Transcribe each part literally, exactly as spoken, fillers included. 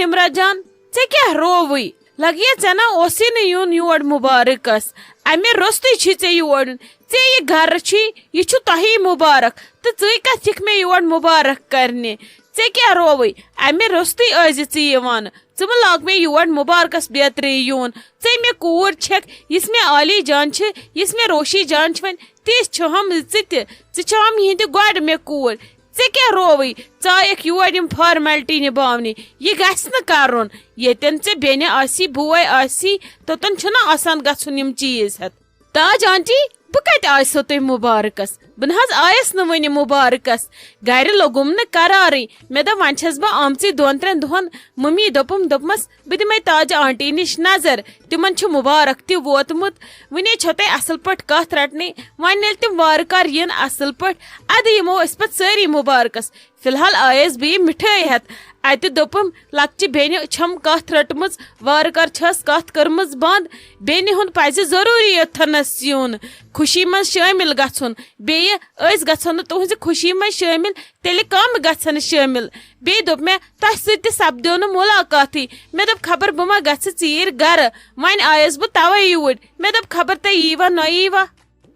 نمرہ جان، ژےٚ کیٛاہ رووٕے؟ لگیا ژےٚ نا اوسُے نہٕ یُن یور مُبارکس؟ امہِ روٚستُے چھُے ژےٚ یور یُن۔ ژےٚ یہِ گرٕ چھُے، یہِ چھُ تۄہی مُبارک، تہٕ ژٕے کتھ یِکھ مےٚ یور مُبارک کرنہِ؟ ژےٚ کیٛاہ رووٕے؟ امہِ روٚستُے ٲسۍ زِ ژٕ یِوان۔ ژٕ مہٕ لاگ مےٚ یور مُبارکس بیترِ یُن۔ ژےٚ مےٚ کوٗر چھکھ، یُس مےٚ عالی جان چھِ، یُس مےٚ روشی جان چھِ، وۄنۍ تِژھ چھِ ہم ژٕ تہِ۔ ژٕ چھِ ہم یِہنٛدِ گۄڈٕ مےٚ کوٗر۔ ژےٚ کیٛاہ رووٕے؟ ژٕ آیکھ یور یِم فارمیلٹی نِباونہِ۔ یہِ گژھِ نہٕ کرُن۔ ییٚتٮ۪ن ژےٚ بیٚنہِ آسی، بوے آسی، توٚتن چھُنہٕ آسان گژھُن یِم چیٖز ہٮ۪تھ۔ تاج آنٹی، بہٕ کتہِ آیسو تۄہہِ مُبارکس؟ بہٕ نہ حظ آیس نہٕ وُنہِ مُبارکس۔ گرِ لوٚگُم نہٕ قرارٕے۔ مےٚ دوٚپ، وۄنۍ چھس بہٕ آمژٕے دۄن ترٛٮ۪ن دۄہن۔ مٔمی دوٚپُم، دوٚپمس، بہٕ دِمے تاج آنٹی نِش نظر، تِمن چھُ مُبارک تہِ ووتمُت۔ وُنے چھو تۄہہِ اصل پٲٹھۍ کتھ رٹنٕے۔ وۄنۍ ییٚلہِ تِم وارٕ کار یِن اصل پٲٹھۍ، ادٕ یِمو أسۍ پتہٕ سٲری مُبارکس۔ فی الحال آیس بہٕ یہِ مِٹھٲے ہٮ۪تھ۔ اتہِ دوٚپُم، لۄکچہِ بیٚنہِ چھم کتھ رٔٹمٕژ، وارٕ کار چھس کتھ کٔرمٕژ بند۔ بیٚنہِ ہُنٛد پزِ ضروٗری یوٚتھنس یُن، خوشی منٛز شٲمِل گژھُن۔ بیٚیہِ أسۍ گژھو نہٕ تُہنٛزِ خوشی منٛز شٲمِل، تیٚلہِ کم گژھن شٲمِل؟ بیٚیہِ دوٚپ مےٚ، تۄہہِ سۭتۍ تہِ سپدیو نہٕ مُلاقاتٕے۔ مےٚ دوٚپ، خبر بہٕ ما گژھٕ ژیٖرۍ گرٕ۔ وۄنۍ آیس بہٕ توے یوٗرۍ۔ مےٚ دوٚپ، خبر تُہۍ ییٖوا نہ ییٖوا۔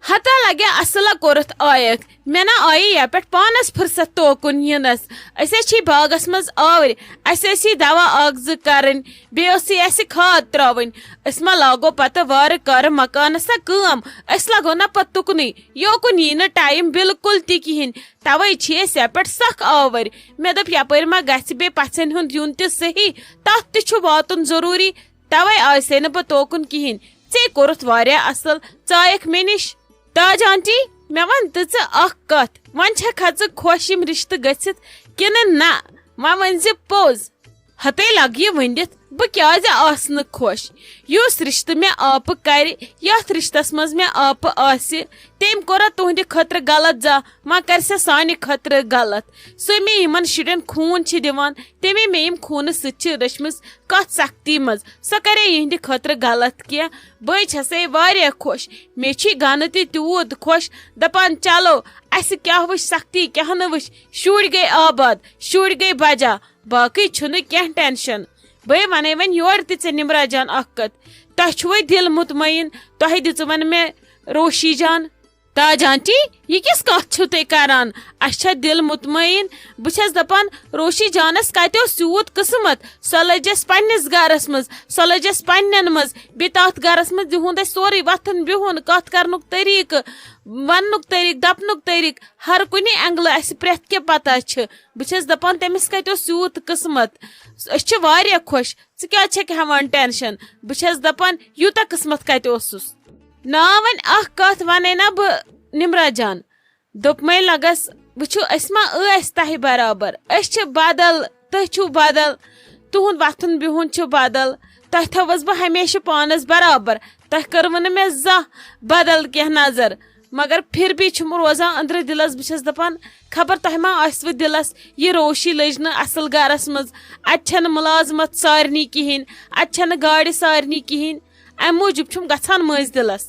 ہتا لگیا اصل کوٚرُتھ آیکھ۔ مےٚ نہ آیہِ یپٮ۪ٹھ پانس فرصت توکُن یِنس۔ أسۍ ٲسۍ چھی باغس منٛز آورۍ۔ اسہِ ٲسی دوا اکھ زٕ کرٕنۍ، بیٚیہِ ٲسٕے اسہِ کھاد ترٛاوٕنۍ۔ أسۍ ما لاگو پتہٕ وارٕ کارٕ مکانس سا کٲم؟ أسۍ لگو نہ پتہٕ تُکنُے۔ یوکُن یی نہٕ ٹایم بالکل تہِ کِہینۍ۔ توے چھی أسۍ یپٮ۪ٹھ سخ آورۍ۔ مےٚ دوٚپ، یپٲرۍ ما گژھِ بیٚیہِ پژھٮ۪ن ہُنٛد یُن تہِ صحیح، تتھ تہِ چھُ واتُن ضروٗری۔ توے آیسے نہٕ بہٕ توکُن کِہینۍ۔ ژےٚ کوٚرُتھ واریاہ اصل، ژٕ آیکھ مےٚ نِش۔ تاج آنٹی، مےٚ وَن تہٕ ژٕ اکھ کتھ، وۄنۍ چھکھا ژٕ خۄش یِم رشتہٕ گٔژھِتھ کِنہٕ نہ؟ وۄنۍ ؤنۍ زِ پوٚز۔ ہتے لگہِ یہِ ؤنِتھ، بہٕ کیازِ آسہٕ نہٕ خۄش؟ یُس رشتہٕ مےٚ آپہٕ کرِ، یتھ رشتس منٛز مےٚ آپہٕ آسہِ، تٔمۍ کوٚرا تُہنٛدِ خٲطرٕ غلط زانٛہہ؟ وۄنۍ کرِ سا سانہِ خٲطرٕ غلط؟ سُہ مےٚ یِمن شُرٮ۪ن خوٗن چھِ دِوان، تٔمۍ مےٚ یِم خوٗنہٕ سۭتۍ چھِ رٔچھمٕژ کتھ سختی منٛز، سۄ کرے یِہنٛدِ خٲطرٕ غلط کینٛہہ؟ بہٕ چھسے واریاہ خۄش، مےٚ چھی گنہٕ تہِ تیوٗت خۄش، دپان، چلو، اسہِ کیٛاہ وٕچھ سختی، کیٛاہ نہٕ وٕچھ، شُرۍ گٔے آباد، شُرۍ گٔے بجا، باقٕے چھُنہٕ کینٛہہ ٹینشن۔ بہٕ ونے وۄنۍ یورٕ تہِ ژےٚ نمرہ جان اکھ کتھ، تۄہہِ چھُوے دِل مطمئن؟ تۄہہِ دِژٕ وۄنۍ مےٚ روشی جان۔ تاج آنٹی، یہِ کِژھ کتھ چھِو تُہۍ کران؟ اسہِ چھا دِل مطمئن؟ بہٕ چھس دپان، روشی جانس کتہِ اوس یوٗت قسمت؟ سۄ لٔج اسہِ پننِس گرس منٛز، سۄ لٔج اسہِ پننٮ۪ن منٛز، بیٚیہِ تتھ گرس منٛز، یِہُنٛد اسہِ سورُے وۄتھُن بِہُن، کتھ کرنُک طریٖقہٕ، وننُک طریٖقہٕ، دپنُک طریٖقہٕ، ہر کُنہِ اینگلہٕ اسہِ پرٛٮ۪تھ کینٛہہ پتہ چھِ۔ بہٕ چھس دپان، تٔمِس کتہِ اوس یوٗت قسمت؟ أسۍ چھِ واریاہ خۄش۔ ژٕ کیٛازِ چھکھ ہٮ۪وان ٹینشن؟ بہٕ چھس دپان، یوٗتاہ قسمت کتہِ اوسُس؟ نا، وۄنۍ اکھ کتھ ونے نا بہٕ نمرہ جان۔ دوٚپمَے لَگَس، وٕچھِو، أسۍ ما ٲسۍ تۄہہِ برابر؟ أسۍ چھِ بدل، تُہۍ چھِو بدل، تُہُنٛد وۄتھُن بِہُن چھُ بدل۔ تۄہہِ تھٲوٕس بہٕ ہمیشہِ پانَس برابر، تۄہہِ کٔروٕ نہٕ مےٚ زانٛہہ بدل کینٛہہ نظر۔ مگر پھر بھی چھُم روزان أنٛدرٕ دِلَس، بہٕ چھَس دَپان، خبر تۄہہِ ما آسِوٕ دِلَس یہِ روشی لٔج نہٕ اَصٕل گَرَس منٛز، اَتہِ چھَنہٕ مُلازمَت سارنٕے کِہیٖنۍ، اَتہِ چھَنہٕ گاڑِ سارنٕے کِہیٖنۍ، اَمہِ موٗجوٗب چھُم گژھان مٔنٛزۍ دِلَس۔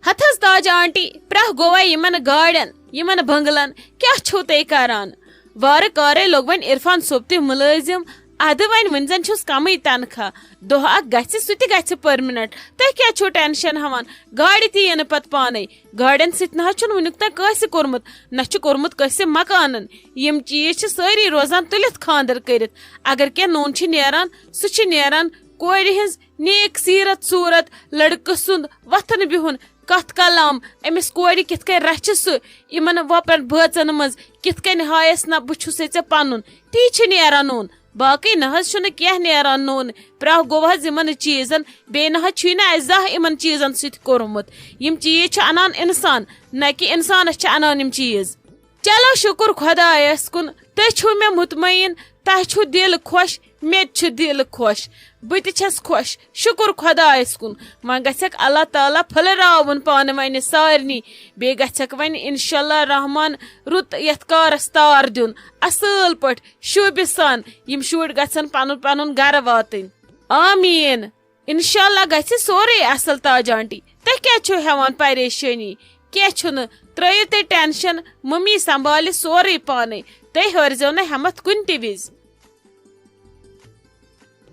ہتہٕ حظ تاج آنٹی، پرٛاہ گوٚوا یِمن گاڑٮ۪ن، یِمن بنگلن؟ کیٛاہ چھِو تُہۍ کران؟ وارٕ کارے لوٚگ وۄنۍ عرفان صٲب تہِ مُلٲزِم۔ ادٕ وۄنۍ ؤنۍ زن چھُس کمٕے تنخواہ، دۄہ اکھ گژھِ، سُہ تہِ گژھِ پٔرمننٹ۔ تُہۍ کیٛاہ چھِو ٹینشن ہٮ۪وان؟ گاڑِ تہِ یِنہٕ پتہٕ پانے۔ گاڑٮ۪ن سۭتۍ نہ حظ چھُنہٕ وُنیُک تام کٲنٛسہِ کوٚرمُت، نہ چھُ کوٚرمُت کٲنٛسہِ مکانن۔ یِم چیٖز چھِ سٲری روزان تُلِتھ خانٛدر کٔرِتھ۔ اگر کینٛہہ نوٚن چھُ نیران، سُہ چھُ نیران کورِ ہٕنٛز نیک سیرت صورت، لڑکہٕ سُنٛد وۄتھُن بِہُن، کتھ کلام، أمِس کورِ کِتھ کٔنۍ رچھِ سُہ یِمن وۄپرن بٲژن منٛز، کِتھ کٔنۍ ہایس نہ بہٕ چھُسے ژےٚ پنُن، تی چھُ نیران نوٚن۔ باقٕے نہ حظ چھُنہٕ کینٛہہ نیران نوٚن۔ پرٛاہ گوٚو حظ یِمن چیٖزن، بیٚیہِ نہ حظ چھُے نہٕ اسہِ زانٛہہ یِمن چیٖزن سۭتۍ کوٚرمُت۔ یِم چیٖز چھِ انان انسان، نہ کہِ انسانس چھِ انان یِم چیٖز۔ چلو شُکُر خۄدایس کُن، تُہۍ چھِو مےٚ مطمئن، تۄہہِ چھُو دِل خۄش، مےٚ تہِ چھُ دِل خۄش، بہٕ تہِ چھَس خۄش، شُکُر خۄدایَس کُن۔ وۄنۍ گژھٮ۪کھ اللہ تعالیٰ پھٔلراوُن پانہٕ وَنہِ سارنٕے، بیٚیہِ گژھٮ۪کھ وۄنۍ انشاءاللہ رحمان رُت یَتھ کارَس تار دیُن، اَصٕل پٲٹھۍ، شوٗبہِ سان۔ یِم شُرۍ گژھن پَنُن پَنُن گَرٕ واتٕنۍ۔ آمیٖن۔ انشاءاللہ گژھِ سورُے اصل تاج آنٹی۔ تُہۍ کیٛازِ چھِو ہٮ۪وان پریشٲنی؟ کینٛہہ چھُنہٕ، ترٲیِو تُہۍ ٹینشن، ممی سنبھالہِ سورُے پانے۔ تُہۍ ہٲرزیو نہٕ ہٮ۪متھ کُنہِ تہِ وِزِ۔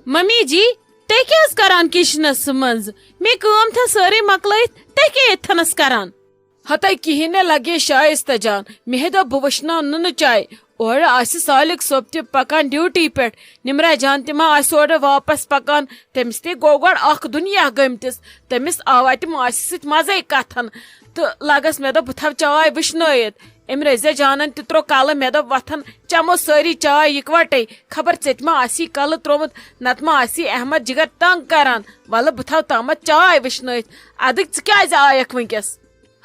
ممی جی، تُہۍ کیٛاہ حظ کران کچنس منٛز؟ مےٚ کٲم تھٲو سٲرٕے مۄکلٲیِتھ، تُہۍ کیٛاہ ییٚتھنس کران؟ ہتے کِہیٖنۍ نہٕ لگے شایستہ جان، مےٚ دوٚپ بہٕ وٕچھناو نُنہٕ چاے۔ اورٕ آسہِ سالِک صٲب تہِ پکان ڈیوٹی پٮ۪ٹھ، نمرا جان تہِ ما آسہِ اورٕ واپس پکان؟ تٔمِس تہِ گوٚو گۄڈٕ اکھ دُنیا گٔمتِس، تٔمِس آو اتہِ ماسہِ سۭتۍ مزے کتھن۔ تہٕ لگس مےٚ دوٚپ بہٕ تھاوٕ چاے وٕشنٲیِتھ۔ أمۍ رزیا جانن تہِ تروو کلہٕ، مےٚ دوٚپ وۄتھن چمو سٲری چاے یکوٹے، خبر ژےٚ تہِ ما آسی کلہٕ تروومُت، نتہٕ ما آسی احمد جگر تنگ کران۔ ولہٕ بہٕ تھاوٕ تامتھ چاے وٕشنٲیِتھ۔ ادٕ ژٕ کیازِ آیکھ وٕنکیس؟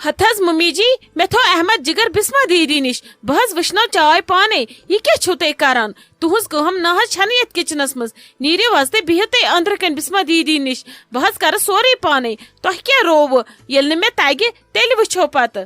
ہتہٕ حظ ممی جی، مےٚ تھوو احمد جگر بسمہ دیدی نِش، بہٕ حظ وٕچھنو چاے پانے۔ یہِ کیٛاہ چھِو تُہۍ کران؟ تُہٕنٛز کٲم نہ حظ چھنہٕ یتھ کچنس منٛز۔ نیٖرِو حظ تُہۍ، بِہِو تُہۍ أنٛدرٕ کنہِ بسمہ دیدی نِش، بہٕ حظ کرٕ سورُے پانے۔ تۄہہِ کیٛاہ رووٕ؟ ییٚلہِ نہٕ مےٚ تگہِ، تیٚلہِ وٕچھو پتہٕ۔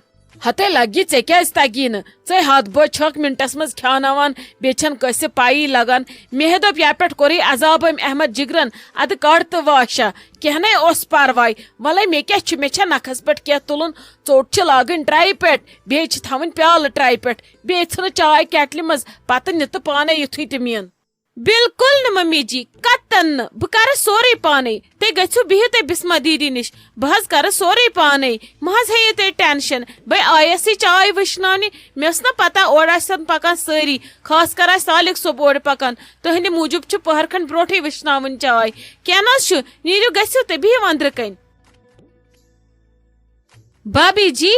ہتے لگہِ ژےٚ کیازِ تگی نہٕ؟ ژے ہتھ بٲژ چھکھ منٹس منٛز کھیاناوان، بیٚیہِ چھنہٕ کٲنٛسہِ پایی لگان۔ مےٚ دوٚپ یپہ پٮ۪ٹھ کوٚرُے عذاب أمۍ احمد جگرن، ادٕ کڑ تہٕ واشا، کینٛہہ نے اوس پرواے۔ ولے مےٚ کیٛاہ چھُ، مےٚ چھےٚ نکھس پٮ۪ٹھ کینٛہہ تُلُن، ژوٚٹ چھِ لاگٕنۍ ٹرے پٮ۪ٹھ، بیٚیہِ چھِ تھاوٕنۍ پیالہٕ ٹرے پٮ۪ٹھ، بیٚیہِ ژھٕنہٕ چاے کیٹلہِ منٛز، پتہٕ نہِ تہٕ پانے یُتھُے تہِ مین۔ بالکل نہٕ ممی جی، قطعاً نہٕ، بہٕ کرٕ سورُے پانے۔ تُہۍ گٔژھِو بِہِو تُہۍ بسمہ دیدی نِش، بہٕ حظ کرٕ سورُے پانے۔ مہ حظ ہیٚیِو تُہۍ ٹینشن، بہٕ آیس یہِ چاے وٕشناونہِ، مےٚ ٲس نہ پتہ اورٕ آسن پکان سٲری، خاص کر آسہِ سالک صٲب اورٕ پکان۔ تُہنٛدِ موٗجوٗب چھُ پہر کھنڈ برونٹھٕے وٕشناوٕنۍ چاے۔ کینٛہہ نہ حظ چھُ، نیٖرِو گٔژھِو تُہۍ بِہِو أنٛدرٕ کنۍ۔ بھابھی جی،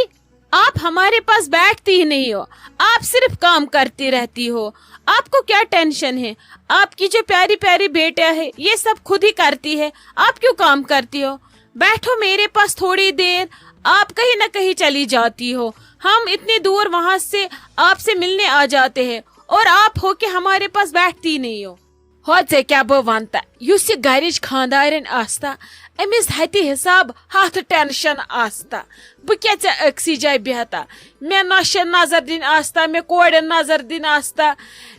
آپ ہمارے پاس بیٹھتی ہی نہیں ہو، آپ صرف کام کرتی رہتی ہو۔ آپ کو کیا ٹینشن ہے؟ آپ کی جو پیاری پیاری بیٹیاں ہے، یہ سب خود ہی کرتی ہے، آپ کیوں کام کرتی ہو؟ بیٹھو میرے پاس تھوڑی دیر، آپ کہیں نہ کہیں چلی جاتی ہو، ہم اتنی دور وہاں سے آپ سے ملنے آ جاتے ہیں اور آپ ہو کہ ہمارے پاس بیٹھتی ہی نہیں ہو۔ ہو ژےٚ کیٛاہ بہٕ ونہٕ تہ، یُس یہِ گرِچ خانٛدارِنۍ آستا، أمِس ہتہِ حساب ہتھ ٹینشن آستا۔ بہٕ کیٛاہ ژےٚ أکسٕے جایہِ بیہتا؟ مےٚ نۄشہِ نظر دِنۍ آستا، مےٚ کورٮ۪ن نظر دِنۍ آستا،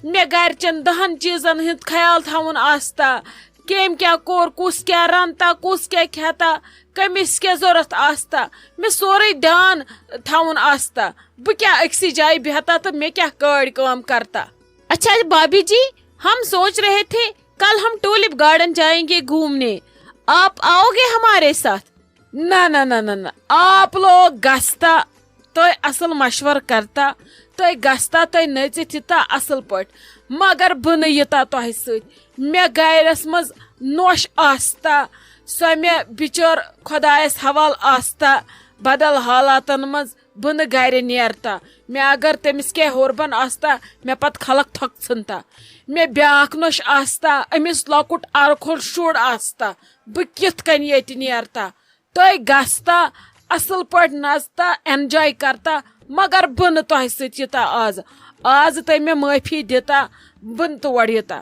مےٚ گرِچٮ۪ن دہن چیٖزن ہُنٛد خیال تھاوُن آستا، کٔمۍ کیٛاہ کوٚر، کُس کیٛاہ رنتا، کُس کیٛاہ کھیتا، کٔمِس کیٛاہ ضروٗرت آستا، مےٚ سورُے دیان تھاوُن آستا۔ بہٕ کیٛاہ أکسٕے جایہِ بیہتا تہٕ مےٚ کیٛاہ کٲڑۍ کٲم کرتا؟ اچھا بھابھی جی، ہم سوچ رہے تھے کل ہم ٹولپ گارڈن جائیں گے گھومنے، آپ آؤ گے ہمارے ساتھ؟ نہ نہ نہ نہ نہ، آپ لوگ گژھتا، تُہۍ اصل مشور کرتا، تُہۍ گژھتا، تُہۍ نٔژِتھ یِتا اصل پٲٹھۍ، مگر بہٕ نہٕ یِتا تۄہہِ سۭتۍ۔ مےٚ گرس منٛز نوش آستا، سۄ مےٚ بِچٲر خۄدایس حوال آستا، بدل حالاتن منٛز بہٕ نہٕ گرِ نیرتا۔ مےٚ اگر تٔمِس کینٛہہ ہوربن آستا، مےٚ پتہٕ خلق تھۄکھ ژھٕنتا۔ مےٚ بیٛاکھ نوٚش آستا، أمِس لۄکُٹ ارکھُل شُر آستا، بہٕ کِتھ کٔنۍ ییٚتہِ نیرتا؟ تُہۍ گژھتا، اصل پٲٹھۍ نژتا، انجوے کرتا، مگر بہٕ نہٕ تۄہہِ سۭتۍ یوٗتاہ آز۔ آز تُہۍ مےٚ معٲفی دِتا، بہٕ نہٕ تور یوٗتاہ۔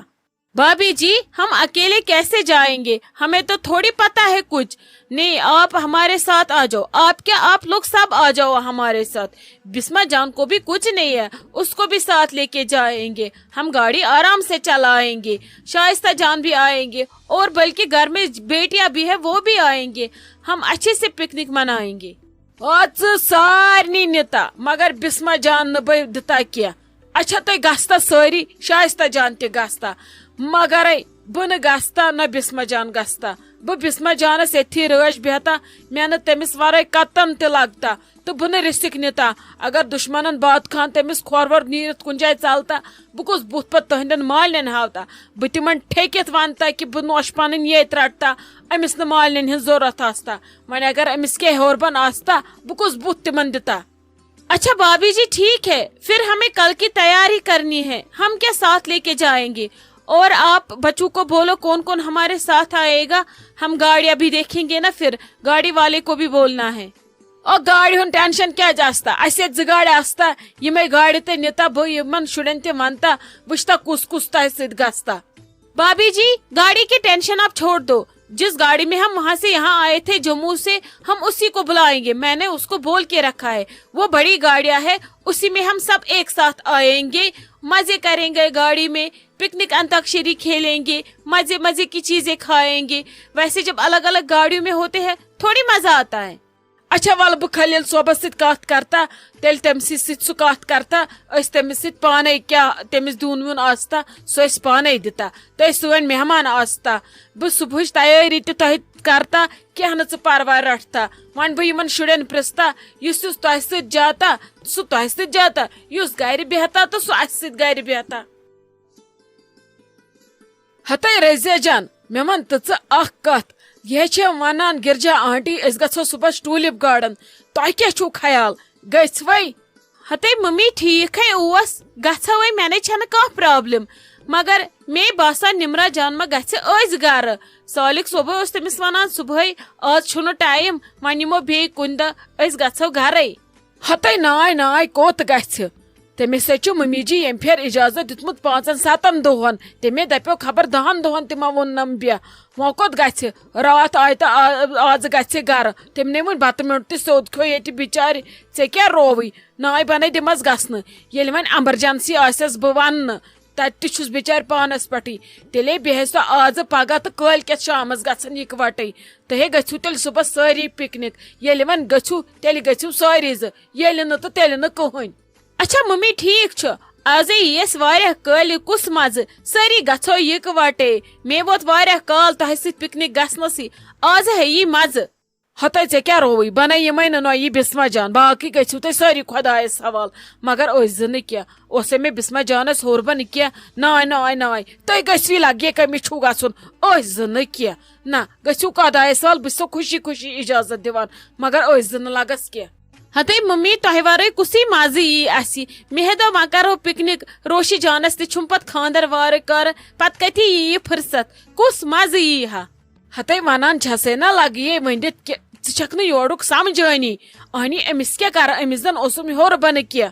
بھابھی جی، ہم اکیلے کیسے جائیں گے؟ ہمیں تو تھوڑی پتہ ہے کچھ۔ نہیں، آپ ہمارے ساتھ آ جاؤ۔ آپ کیا، آپ لوگ سب آ جاؤ ہمارے ساتھ۔ بسمہ جان کو بھی کچھ نہیں ہے، اس کو بھی ساتھ لے کے جائیں گے۔ ہم گاڑی آرام سے چلائیں گے، شائستہ جان بھی آئیں گے، اور بلکہ گھر میں بیٹیاں بھی ہے، وہ بھی آئیں گے۔ ہم اچھے سے پکنک منائیں گے۔ آ ژٕ سارنٕے نِتا، مگر بسمہ جان نہٕ بہٕ دِتا کینٛہہ۔ اچھا، تُہۍ گژھتا سٲری، شائستہ جان تہِ گژھتا، مگرے بہٕ نہٕ گژھتا، نہ بسمہ جان گژھتا۔ بہٕ بسمہ جانس ییٚتھی رٲچھ بیہتا، مےٚ نہٕ تٔمِس ورٲے قطعاً تہِ لگتا، تہٕ بہٕ نہٕ رِسک نِتا۔ اگر دُشمنن باد خان تٔمِس کھۄر وۄر نیٖرِتھ کُنہِ جایہِ ژلتا، بہٕ کُس بُتھ پتہٕ تُہنٛدٮ۪ن مالٮ۪ن ہاوتا؟ بہٕ تِمن ٹھیٚکِتھ ونتا کہِ بہٕ نوشہِ پنٕنۍ ییٚتہِ رٹتا، أمِس نہٕ مالٮ۪ن ہٕنٛز ضروٗرت آستا۔ وۄنۍ اگر أمِس کینٛہہ ہیوٚر بۄن آستا، بہٕ کُس بُتھ تِمن دِتا؟ اچھا بھابھی جی، ٹھیک ہے، پھر ہمیں کل کی تیاری کرنی ہے، ہم کیا ساتھ لے کے جائیں گے؟ اور آپ بچوں کو بولو کون کون ہمارے ساتھ آئے گا، ہم گاڑیاں بھی دیکھیں گے نا، پھر گاڑی والے کو بھی بولنا ہے۔ او گاڑِ ہُنٛد ٹینشن کیازِ آستا؟ اسہِ ییٚتہِ زٕ گاڑِ آستا، یِمے گاڑِ تہِ نِتا، بہٕ یِمن شُرٮ۪ن تہِ ونتا، وٕچھتا کُس کُس تۄہہِ سۭتۍ گژھتا۔ بھابھی جی، گاڑی کی ٹینشن آپ چھوڑ دو، جس گاڑی میں ہم وہاں سے یہاں آئے تھے جموں سے، ہم اسی کو بلائیں گے، میں نے اس کو بول کے رکھا ہے، وہ بڑی گاڑیاں ہے، اسی میں ہم سب ایک ساتھ آئیں گے، مزے کریں گے گاڑی میں، پکنک انتاکشری کھیلیں گے، مزے مزے کی چیزیں کھائیں گے۔ ویسے جب الگ الگ گاڑیوں میں ہوتے ہیں تھوڑی مزہ آتا ہے۔ اچھا، ولہٕ بہٕ خلیل صٲبس سۭتۍ کتھ کرتا، تیٚلہِ تٔمۍ سٕے سۭتۍ سُہ کتھ کرتا، أسۍ تٔمِس سۭتۍ پانے کیٛاہ تٔمِس دیُن ویُن آستا، سُہ أسۍ پانے دِتا، تُہۍ سٲنۍ مہمان آستا۔ بہٕ صبحٕچ تیٲری تہِ تۄہہِ کرتا، کینٛہہ نہٕ ژٕ پرواے رٹھتا۔ وۄنۍ بہٕ یِمن شُرٮ۪ن پرژھتا، یُس یُس تۄہہِ سۭتۍ جاتا، سُہ تۄہہِ سۭتۍ جاتا، یُس گرِ بیہتا تہٕ سُہ اسہِ سۭتۍ گرِ بیہتا۔ ہتے رضیہ جان، مےٚ وَن تہٕ ژٕ اکھ کتھ۔ یہِ ہے چھےٚ ونان گرجا آنٹی، أسۍ گژھو صبحس ٹولپ گارڈن۔ تۄہہِ کیٛاہ چھُو خیال؟ گژھِ وَے؟ ہتے ممی، ٹھیٖک ہے اوس، گژھو وَے، مےٚ نے چھَنہٕ کانٛہہ پرابلم۔ مگر مے باسان نمرا جان ما گژھِ أزۍ گرٕ۔ سالک صٲبے اوس تٔمِس ونان صبحٲے، آز چھُنہٕ ٹایم، وۄنۍ یِمو بیٚیہِ کُنہِ دۄہ، أسۍ گژھو گرے۔ ہتے ناے ناے کوٚت گژھِ؟ تٔمِس ہے چھُ ممی جی ییٚمہِ پھِرِ اجازت دیُتمُت پانٛژن ستن دۄہن۔ تٔمۍ ہے دپیو خبر دہن دۄہن تہِ ما ووٚننم بیا۔ وۄنۍ کوٚت گژھِ؟ راتھ آیہِ تہٕ آ-، آز گژھِ گرٕ۔ تٔمۍ نے وُنہِ بتہٕ میوٚنٛڈ تہِ سیوٚد کھیوٚو ییٚتہِ بِچارِ۔ ژےٚ کیٛاہ رووٕے؟ ناے بنے دِمس گژھنہٕ۔ ییٚلہِ وۄنۍ امرجنسی آسٮ۪س بہٕ وننہٕ، تَتہِ تہِ چھُس بِچارِ پانس پٮ۪ٹھٕے۔ تیٚلے بیٚہہِ سۄ آزٕ پگاہ تہٕ کٲلۍ کٮ۪تھ شامس گژھن یِکوٹے۔ تُہۍ ہے گٔژھِو تیٚلہِ صُبحس سٲری پکنک۔ ییٚلہِ وۄنۍ گٔژھِو، تیٚلہِ گٔژھِو سٲری زٕ۔ ییٚلہِ نہٕ تہٕ تیٚلہِ نہٕ کٕہٕنۍ۔ اچھا ممی، ٹھیٖک چھُ۔ آزے یی اَسہِ واریاہ کٲلۍ، کُس مزٕ؟ سٲری گژھو یِکوٹے۔ مےٚ ووت واریاہ کال تۄہہِ سۭتۍ پکنک گژھنَسٕے۔ آز ہے یی مزٕ۔ ہتے ژےٚ کیٛاہ رووٕے؟ بنَے یِمَے نہٕ نۄیہِ بسمہ جان۔ باقٕے گٔژھِو تُہۍ سٲری خۄدایَس حوال، مگر أسۍ زٕ نہٕ کینٛہہ۔ اوسے مےٚ بسمہ جانَس ہیوٚر بنہٕ کینٛہہ۔ ناے، ناے، ناے۔ تُہۍ گٔژھِو لگے کٔمِس چھُو گژھُن؟ أسۍ زٕ نہٕ کینٛہہ۔ نہ، گٔژھِو خۄدایَس حوال، بہٕ چھسو خوشی خوشی اجازت دِوان، مگر أسۍ زٕ نہٕ لگس کینٛہہ۔ ہتے ممی، تۄہہِ ورٲے کُسٕے مزٕ یی اسہِ؟ مےٚ ہے دوٚپ وۄنۍ کرو پکنک، روشی جانس تہِ چھُم پتہٕ خاندر وارٕ کارٕ، پتہٕ کتہِ یی یہِ فرصت؟ کُس مزٕ یی ہا؟ ہتے ونان چھسے نا، لگیے ؤنِتھ کہِ ژٕ چھکھ نہٕ یورُک سمجھٲنی۔ اہنی، أمِس کیٛاہ کرٕ؟ أمِس زن اوسُم ہیوٚر بنہٕ کینٛہہ۔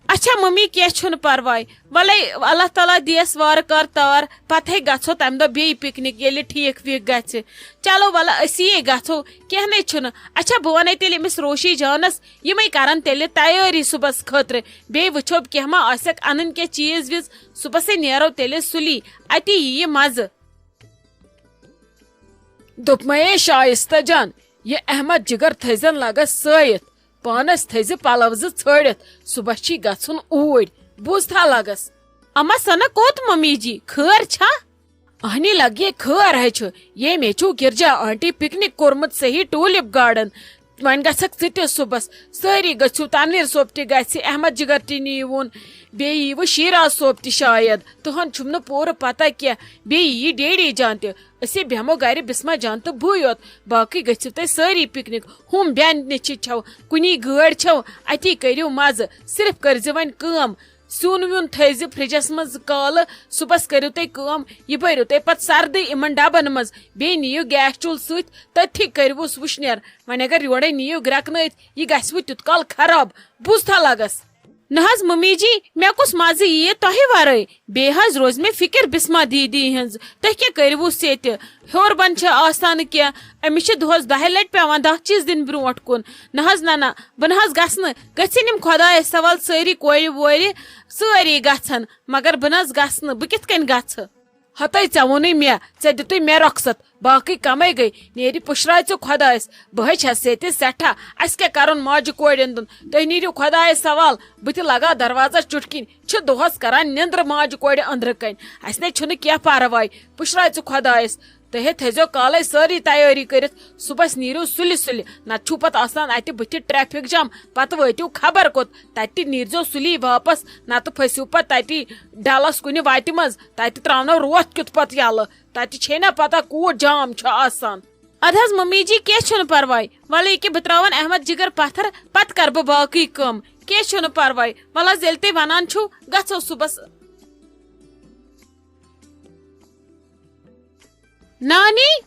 اچھا ممی، کینٛہہ چھُنہٕ پرواے۔ ولے، اللہ تعالیٰ دِیَس وارٕ کار تار، پتہٕ ہے گژھو تمہِ دۄہ بیٚیہِ پکنک، ییٚلہِ ٹھیٖک ویٖک گژھِ۔ چلو ولہٕ، أسی یے گژھو، کینٛہہ نے چھُنہٕ۔ اچھا، بہٕ ونے تیٚلہِ أمِس روشی جانس، یِمے کرن تیٚلہِ تیٲری صُبحس خٲطرٕ۔ بیٚیہِ وٕچھو کینٛہہ ما آسٮ۪کھ انٕنۍ، کینٛہہ چیٖز ویٖز۔ صُبحسے نیرو تیٚلہِ سُلی، اتی یِیہِ مزٕ۔ دوٚپمَے شایستہ جان، یہِ احمد جگر تھٲیزٮ۪ن لگس سٲیِتھ، پانس تھٲیزِ پلو زٕ ژھٲڑِتھ، صُبحس چھی گژھُن اوٗرۍ، بوٗزتھا لگس؟ اما سنا کوٚت ممی جی، خٲر چھا؟ اہنی لگیے خٲر ہے چھُ، ییٚمۍ ہے چھُو گرجا آنٹی پکنک کوٚرمُت صحیح ٹولپ گارڈن۔ وۄنۍ گژھکھ ژٕ تہِ صُبحس، سٲری گٔژھِو، تنویر صٲب تہِ گژھِ، احمد جگر تہِ نیٖوُن، بیٚیہِ ییٖوٕ شیراز صٲب تہِ شاید، تُہن چھُم نہٕ پوٗرٕ پتہ کینٛہہ، بیٚیہِ یی ڈیڈی جان تہِ۔ أسے بیٚہمو گرِ بسمہ جان تہٕ بٕے یوت، باقٕے گٔژھِو تُہۍ سٲری پکنک۔ ہُم بیٚنہِ چھِ چھو، کُنی گٲڑۍ چھو، اتی کٔرِو مزٕ، صرف کٔرزِ وۄنۍ کٲم، سیُن ویُن تھٲیزِ فرجس منٛز کالہٕ، صُبحس کٔرِو تُہۍ کٲم، یہِ بٔرِو تُہۍ پتہٕ سردٕے یِمن ڈبن منٛز، بیٚیہِ نِیِو گیس چوٗلہٕ سۭتۍ، تٔتھی کٔرِوُس وٕشنیر۔ وۄنۍ اگر یورے نِیِو گرٛٮ۪کنٲیِتھ، یہِ گژھِوٕ تیُتھ کال خراب، بوٗزتھا لگس؟ نہ حظ ممی جی، مےٚ کُس مزٕ ییہِ تۄہہِ ورٲے؟ بیٚیہِ حظ روزِ مےٚ فکر بسمہ دیدی ہٕنٛز۔ تُہۍ کیٛاہ کٔرِوُس ییٚتہِ؟ ہیوٚر بۄن چھِ آسان کینٛہہ، أمِس چھِ دۄہس دَہہِ لٹہِ پٮ۪وان دَہ چیٖز دِنۍ برونٛٹھ کُن۔ نہ حظ نہ نہ، بہٕ نہ حظ گژھٕ نہٕ۔ گٔژھِنۍ یِم خۄدایس حوال سٲری کورِ وورِ، سٲری گژھن، مگر بہٕ نہ حظ گژھٕ نہٕ۔ بہٕ کِتھ کٔنۍ گژھٕ؟ ہتے ژےٚ ووٚنُے مےٚ، ژےٚ دِتُے مےٚ رۄخصت، باقٕے کمے گٔے، نیرِ پُشراے ژٕ خۄدایس۔ بہٕ ہے چھس ییٚتہِ سٮ۪ٹھاہ، اسہِ کیٛاہ کرُن ماجہِ کورٮ۪ن دُن؟ تُہۍ نیٖرِو خۄدایس حوال، بہٕ تہِ لگاو دروازس چُٹھۍ کِنۍ، چھِ دۄہس کران نیٚنٛدرٕ ماجہِ کورِ أنٛدرٕ کنۍ۔ اسہِ نے چھُنہٕ کینٛہہ پرواے، پُشراے ژٕ خۄدایس۔ تُہۍ ہے تھٲیزیو کالے سٲرٕے تیٲری کٔرِتھ، صُبحس نیٖرِو سُلہِ سُلہِ، نتہٕ چھُو پتہٕ آسان اتہِ بٕتھِ ٹریفک جام، پتہٕ وٲتِو خبر کوٚت، تتہِ تہِ نیٖرزیو سُلی واپس، نتہٕ پھٔسِو پتہٕ تتی ڈلس کُنہِ وتہِ منٛز، تتہِ ترٛاونو روتھ کیُتھ پتہٕ یلہٕ۔ تتہِ چھے نا پتہ کوٗت جام چھُ آسان۔ ادٕ حظ ممی جی، کینٛہہ چھُنہٕ پرواے، ولہٕ یہِ کہِ بہٕ ترٛاوَن احمد جگر پتھر، پتہٕ کرٕ بہٕ باقٕے کٲم، کینٛہہ چھُنہٕ پرواے۔ ولہٕ حظ، ییٚلہِ تُہۍ ونان چھِو، گژھو صُبحس۔ نانی،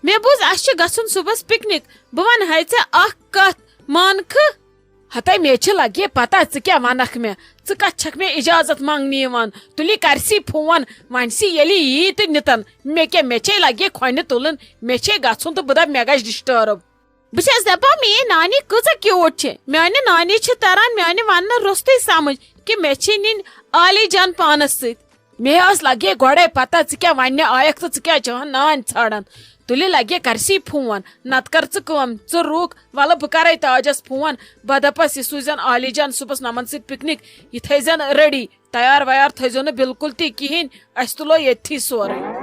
مےٚ بوٗز اَسہِ چھُ گژھُن صُبحس پکنک۔ بہٕ وَنہٕ ہاے ژےٚ اکھ کتھ، مانکھٕ؟ ہتے مےٚ چھِ لگے پتہ ژٕ کیٛاہ ونکھ مےٚ۔ ژٕ کتھ چھکھ مےٚ اجازت منگنہِ یِوان؟ تُلی کرسی فون، ونسی ییٚلہِ یی تہٕ نِتن۔ مےٚ کیٛاہ، مےٚ چھے لگے کھۄنہِ تُلٕنۍ، مےٚ چھے گژھُن تہٕ بہٕ دپہٕ مےٚ گژھِ ڈسٹرب۔ بہٕ چھس دپان میٲنۍ نانی کۭژاہ کیوٗٹ چھِ۔ میانہِ نانی چھِ تران میانہِ وننہٕ روٚستُے سمجھ کہِ مےٚ چھِ نِنۍ عالی جان پانس سۭتۍ۔ مےٚ ٲس لگے گۄڈے پتہ ژٕ کیٛاہ وننہِ آیکھ تہٕ ژٕ کیٛاہ چٲہن نانۍ ژھانڈان۔ تُلہِ لگے کرسی فون، نتہٕ کر ژٕ کٲم، ژٕ رُک، ولہٕ بہٕ کرے تاجس فون، بہٕ دپس یہِ سوٗزن عالی جان صُبحس نمن سۭتۍ پکنک، یہِ تھٲیزن ریڈی، تیار ویار تھٲیزیو نہٕ بالکل تہِ کِہینۍ، اسہِ تُلو ییٚتھی سورُے۔